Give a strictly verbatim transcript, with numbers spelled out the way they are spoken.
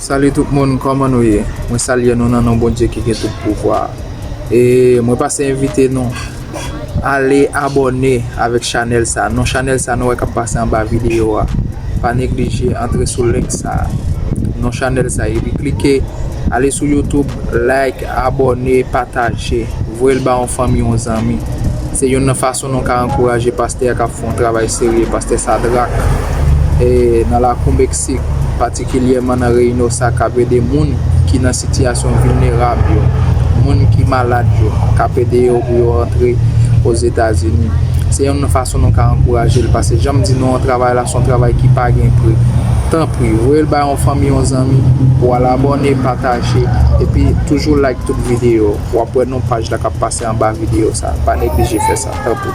Salut tout moun, kòman nou ye? Mwen salye nou nan non Bondye ki gen tout pouvwa. E mwen pase envite nou ale abòne avèk chanèl sa. Non chanèl sa nou wè k ap pase anba videyo a. Pa neglije antre sou link sa. Non chanèl sa epi klike, ale sou YouTube, like, abòne, pataje, voye l ba yon fanmi, yon zanmi. Se youn nan fason nou ka ankouraje pastè a k ap fè yon travay serye, pastè Sadrak, e nan lakou Meksik, patikilyèman nan Reynosa, k ap ede moun ki nan sitiyasyon vilnerab yo, moun ki malad yo, k ap ede yo pou yo rantre Ozetazini. Se youn nan fason nou ka ankouraje l, paske jan m di nou an, travay la se yon travay ki pa gen pri. Tanpri, voye l bay yon fanmi, yon zanmi, pou al abòne, pataje, epi toujou like tout videyo. W ap wè non paj la k ap pase anba videyo sa. Pa neglije fè sa, tanpri.